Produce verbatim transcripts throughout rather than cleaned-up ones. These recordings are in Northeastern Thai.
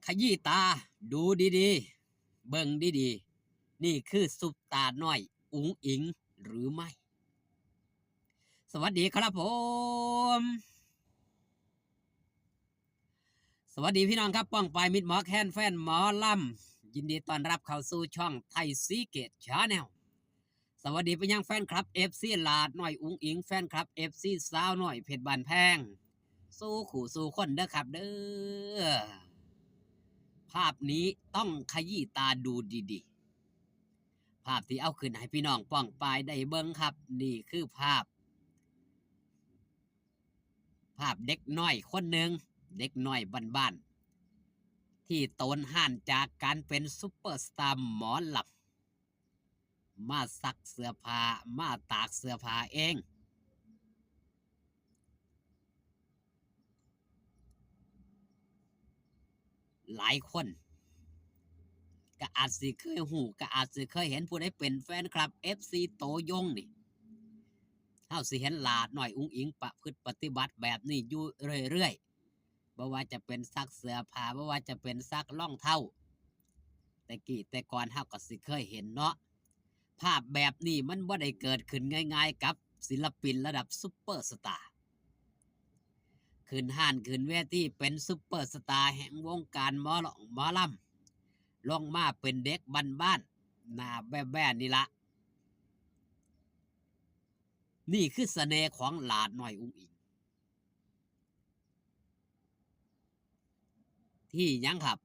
ขยี้ตา ดูดีๆ เบิ่งดีๆ นี่คือซุปตาน้อยอุ๋งอิ๋งหรือไม่ สวัสดีครับผม สวัสดีพี่น้องครับ ป้องปายมิตรหมอแคนแฟนหมอลำ ยินดีต้อนรับเข้าสู่ช่องไทยซีเกตชาแนล สวัสดีไปยังแฟนคลับเอฟซีหลาดน้อยอุ๋งอิ๋ง แฟนคลับเอฟซีสาวน้อยเพชรบ้านแพง สู่คู่สู่คนเด้อครับเด้อ ภาพนี้ต้องขยี้ตาดูดีๆ ภาพที่เอาขึ้นให้พี่น้องป้องปายได้เบิ่งครับ นี่คือภาพ ภาพเด็กน้อยคนหนึ่ง เด็กน้อยบ้านๆ ที่โตนห่านจากการเป็นซุปเปอร์สตาร์หมอลำ มาซักเสื้อผ้า มาตากเสื้อผ้าเอง หลายคน ก็อาจสิเคยฮู้ ก็อาจสิเคยเห็น ผู้ใดเป็นแฟนคลับเอฟซีโตยงนี่ เฮาสิเห็นหลาดน้อยอุ๋งอิ๋งประพฤติปฏิบัติแบบนี้อยู่เรื่อยๆ บ่ว่าจะเป็นซักเสื้อผ้า บ่ว่าจะเป็นซักรองเท้า แต่กี้แต่ก่อนเฮาก็สิเคยเห็นเนาะ ภาพแบบนี้มันบ่ได้เกิดขึ้นง่ายๆ กับศิลปินระดับซุปเปอร์สตาร์ ขึ้นห่านขึ้นเวทีเป็นซุปเปอร์สตาร์แห่งวงการหมอลำ หมอลำ ลงมาเป็นเด็กบ้านๆ หน้าแบ้ๆ นี่ละ นี่คือเสน่ห์ของหลาดน้อยอุ๋งอิ๋ง ที่หยังครับ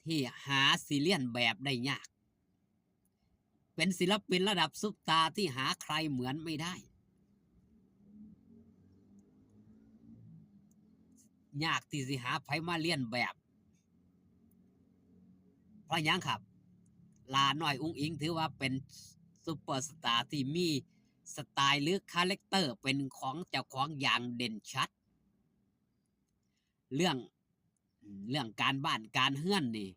ที่หาสิเลียนแบบได้ยาก เป็นศิลปินระดับซุปตาร์ที่หาใครเหมือนไม่ได้ ยากที่สิหาไผมาเลียนแบบ เพราะหยังครับ หลาดน้อยอุ๋งอิ๋งถือว่าเป็นซุปเปอร์สตาร์ที่มีสไตล์หรือคาแรคเตอร์เป็นของเจ้าของอย่างเด่นชัด เรื่อง เรื่องการบ้านการเฮือนนี่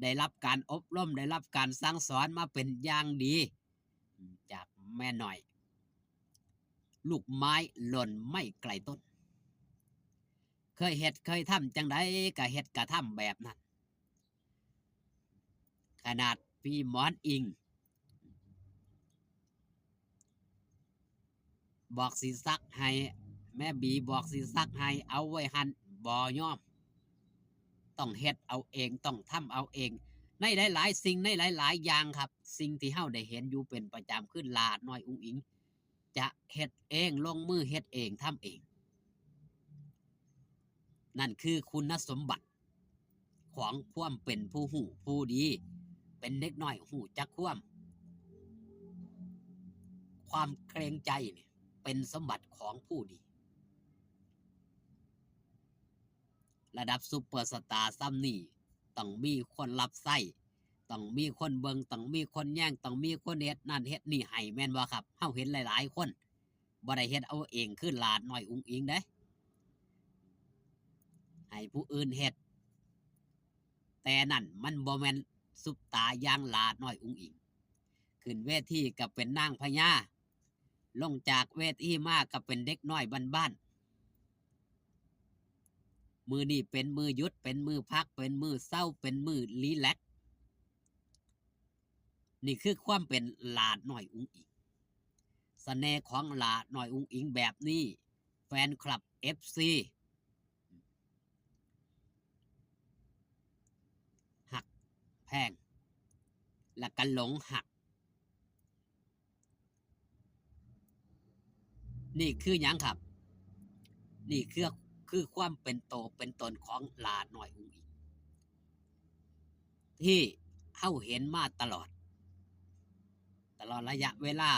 ได้รับการอบรม ได้รับการสั่งสอนมาเป็นอย่างดี จากแม่น้อย ลูกไม้หล่นไม่ไกลต้น เคยเฮ็ดเคยทำจั่งใดก็เฮ็ดกระทำแบบนั้น ขนาดพี่หมอนอิง บอกสิซักให้ แม่บีบอกสิซักให้ เอาไว้หั่น บ่ยอม ต้องเฮ็ดเอาเอง ต้องทำเอาเอง ในหลายๆ สิ่ง ในหลายๆ อย่างครับ สิ่งที่เฮาได้เห็นอยู่เป็นประจำ คือหลาดน้อยอุ๋งอิ๋ง จะเฮ็ดเอง ลงมือเฮ็ดเอง ทำเอง นั่นคือคุณสมบัติของความเป็นผู้ฮู้ผู้ดี เป็นเด็กน้อยฮู้จักความ ความเกรงใจนี่เป็นสมบัติของผู้ดี ระดับซุปเปอร์สตาร์ส่ำนี่ ต้องมีคนรับใช้ ต้องมีคนเบิ่ง ต้องมีคนแยง ต้องมีคนเฮ็ดนั่นเฮ็ดนี่ให้ แม่นบ่ครับ เฮาเห็นหลายๆ คน บ่ได้เฮ็ดเอาเองคือหลาดน้อยอุ๋งอิ๋งเด้ ให้ผู้อื่นเฮ็ด แต่นั่นมันบ่แม่นซุปตาร์อย่างหลาดน้อยอุ๋งอิ๋ง ขึ้นเวทีก็เป็นนางพญา ลงจากเวทีมาก็เป็นเด็กน้อยบ้านๆ มื้อนี้เป็นมื้อหยุด เป็นมื้อพัก เป็นมื้อเซา เป็นมื้อรีแลกซ์ นี่คือความเป็นหลาดน้อยอุ๋งอิ๋ง เสน่ห์ของหลาดน้อยอุ๋งอิ๋งแบบนี้ แฟนคลับเอฟซี ฮักแพง และก็หลงฮัก นี่คือหยังครับ นี่คือ คือความเป็นโตเป็นตนของหลาดน้อยอุ๋งอิ๋ง ที่เฮาเห็นมาตลอด ตลอดระยะเวลา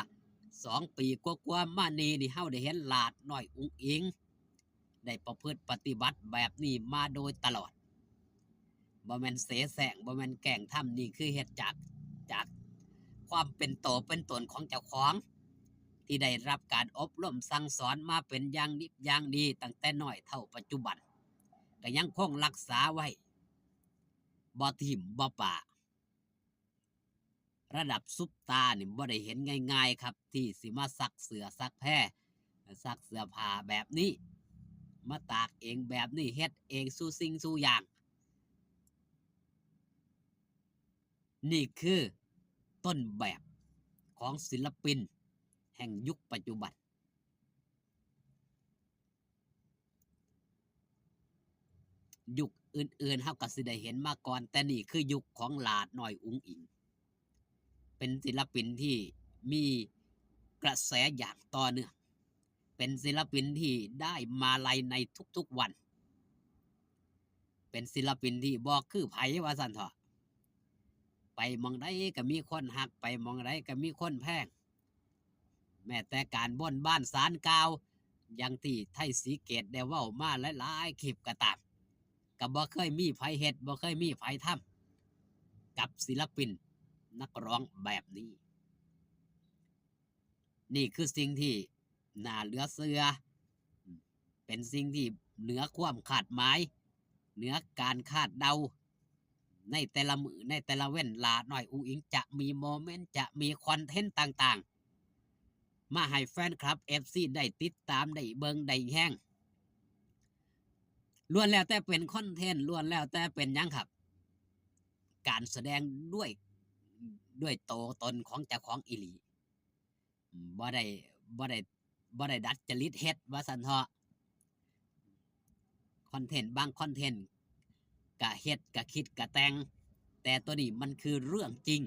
สองปีกว่าๆ มานี้นี่ เฮาได้เห็นหลาดน้อยอุ๋งอิ๋ง ได้ประพฤติปฏิบัติแบบนี้มาโดยตลอด บ่แม่นเสแสร้ง บ่แม่นแกล้งทำ นี่คือเฮ็ดจาก จากความเป็นโตเป็นตนของเจ้าของ ที่ได้รับการอบรมสั่งสอนมาเป็นอย่างดิบอย่างดี ตั้งแต่น้อยเท่าปัจจุบัน ก็ยังคงรักษาไว้ บ่ถิ้มบ่ปะ ระดับซุปตาร์นี่บ่ได้เห็นง่ายๆ ครับ ที่สิมาซักเสื้อซักแพร ซักเสื้อผ้าแบบนี้ มาตากเองแบบนี้ เฮ็ดเองสู่สิ่งสู่อย่าง นี่คือต้นแบบของศิลปินแห่งยุคปัจจุบัน ยุคอื่นๆ เฮาก็สิได้เห็นมาก่อน แต่นี่คือยุคของหลาน้อยอุ๋งอิ๋ง เป็นศิลปินที่มีกระแสอย่างต่อเนื่อง เป็นศิลปินที่ได้มาลัยในทุกๆวัน เป็นศิลปินที่บ่คือไผว่าซั่นเถาะ ไปหม่องใดก็มีคนฮัก ไปหม่องใดก็มีคนแพง แม้แต่การบนบานศาลกล่าว อย่างที่ไทยศรีเกตได้เว้ามาหลายๆคลิปก็ตาม ก็บ่เคยมีไผเฮ็ด บ่เคยมีไผทำ กับศิลปินนักร้องแบบนี้ นี่คือสิ่งที่น่าเหลือเชื่อ เป็นสิ่งที่เหนือความคาดหมาย เหนือการคาดเดา ในแต่ละมื้อ ในแต่ละเว็น หลาน้อยอุ๋งอิ๋งจะมีโมเมนต์ จะมีคอนเทนต์ต่างๆ มาให้แฟนคลับ เอฟซี ได้ติดตาม ได้เบิ่ง ได้แฮง ล้วนแล้วแต่เป็นคอนเทนต์ ล้วนแล้วแต่เป็นหยังครับ การแสดงด้วย ด้วยโตตนของเจ้าของอีหลี บ่ได้ บ่ได้ บ่ได้ดัดจริตเฮ็ดว่าซั่นเถาะ คอนเทนต์บางคอนเทนต์กะเฮ็ดกะคิดกะแต่ง แต่ตัวนี้มันคือเรื่องจริง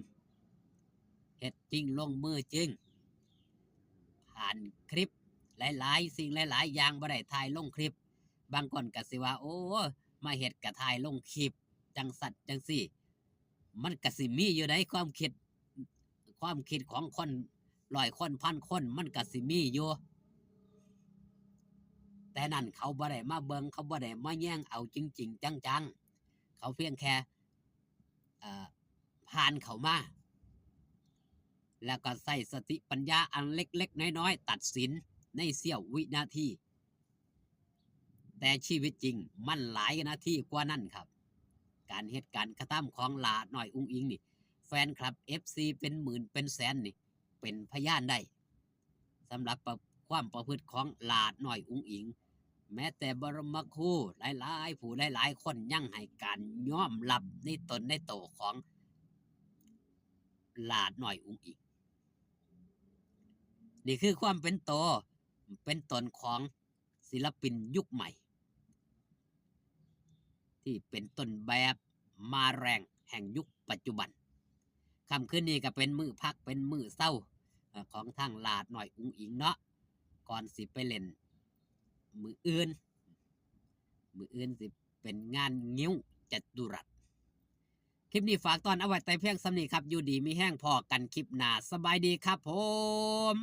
เฮ็ดจริงลงมือจริง ผ่านคลิปหลายๆสิ่งหลายๆอย่าง บ่ได้ถ่ายลงคลิป บางคนก็สิว่า โอ้ มาเฮ็ดกะถ่ายลงคลิป จั่งซั้นจั่งซี้ มันก็สิมีอยู่ในความคิด ความคิดของคนร้อยคนพันคน มันก็สิมีอยู่ แต่นั่นเขาบ่ได้มาเบิ่ง เขาบ่ได้มาแยงเอาจริงๆจังๆ เขาเพียงแค่ เอ่อ ผ่านเข้ามา แล้วก็ใช้สติปัญญาอันเล็กๆน้อยๆตัดสินในเสี้ยววินาที แต่ชีวิตจริงมันหลายนาทีกว่านั้นครับ การเฮ็ดการกระทำของหลาน้อยอุ๋งอิ๋งนี่ แฟนคลับ เอฟซี เป็นหมื่นเป็นแสนนี่ เป็นพยานได้ สำหรับประ- ความประพฤติของหลาน้อยอุ๋งอิ๋ง แม้แต่บรมครูหลายๆผู้หลายๆคนยังให้การยอมรับในตนในโตของหลาน้อยอุ๋งอิ๋ง นี่คือความเป็นโต เป็นตนของศิลปินยุคใหม่ ที่เป็นต้นแบบมาแรงแห่งยุคปัจจุบัน ค่ำคืนนี้ก็เป็นมื้อพัก เป็นมื้อเซา เอ่อ ของทางหลาน้อยอุ๋งอิ๋งเนาะ ก่อนสิไปเล่นมื้ออื่น มื้ออื่นสิเป็นงานงิ้วจตุรัส คลิปนี้ฝากตอนเอาไว้แต่เพียงส่ำนี้ครับ อยู่ดีมีแฮง พ้อกันคลิปหน้า สบายดีครับผม